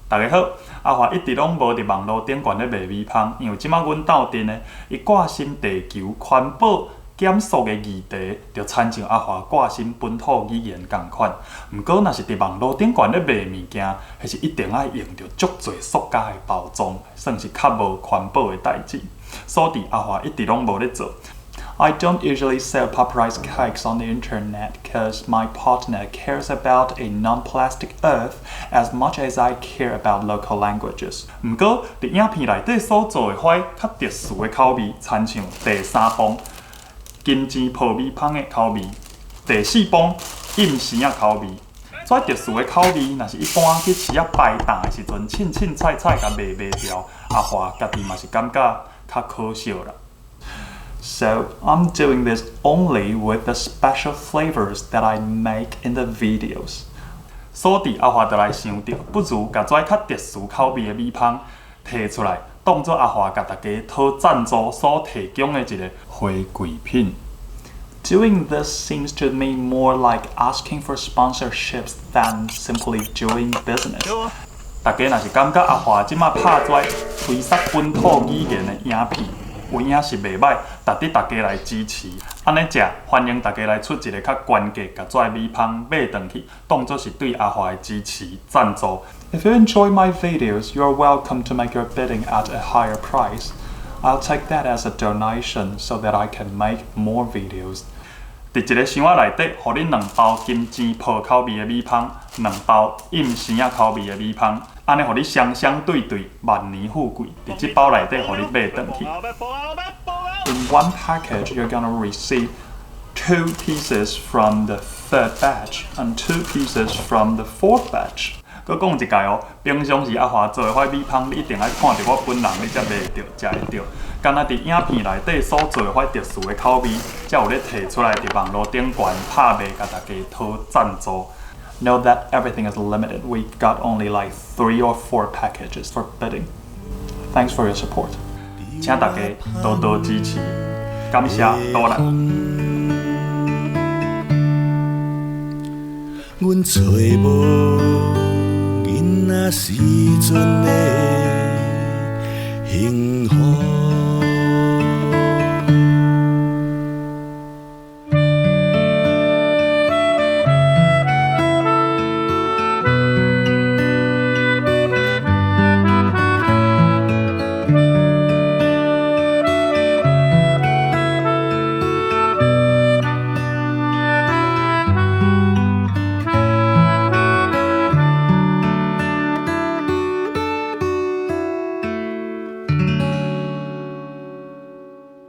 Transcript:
大家好，阿華一直攏無佇網路頂懸咧賣米芳，因為這馬阮鬥陣的，伊掛心地球環保減塑的議題，就親像阿華掛心本土語言仝款。毋過，若是佇網路頂懸咧賣物件，彼是一定愛用著足濟塑膠的包裝，算是較無環保的代誌。所以阿華一直攏無咧做。I don't usually sell puffed rice cakes on the internet 'cause my partner cares about a non-plastic earth as much as I care about local languages。毋過，佇影片內底所做的彼較特殊的口味，親像第三磅金錢泡米芳的口味，第四磅蔭生仔口味。這特殊的口味，若是一般去市仔擺檔的時陣，凊凊彩彩共賣賣掉，阿華家己嘛是感覺較可惜啦。So I'm doing this only with the special flavors that I make in the videos。所以阿華就來想著，不如共這較特殊口味的米芳提出來，當做阿華共大家討贊助所提供的一個回饋品。Doing this seems to me more like asking for sponsorships than simply doing business。大家若是感覺阿華這馬拍這推捒本土語言的影片，有影是袂䆀，值得大家來支持。按呢食，歡迎大家來出一个較懸價，共這米芳買轉去，當做是對阿華的支持贊助。If you enjoy my videos, you are welcome to make your bidding at a higher price. I'll take that as a donation so that I can make more videos. 佇一个箱仔內底，予你兩包金錢泡口味的米芳，兩包蔭生仔口味的米芳，按呢予你雙雙對對，萬年富貴。佇這包內底，予你買轉去。In one package, you're gonna receive two pieces from the third batch and two pieces from the fourth batch。閣講一擺哦，平常時阿華做的彼米芳，你一定愛看著我本人，你才買會著，食會著。干焦佇影片內底所做的彼特殊的口味，才有咧提出來佇網路頂懸拍賣，共大家討贊助。Know that everything is limited. We got only like three or four packages for bidding. Thanks for your support. 請大家多多支持，感謝多謝。阮揣無囡仔時陣的幸福。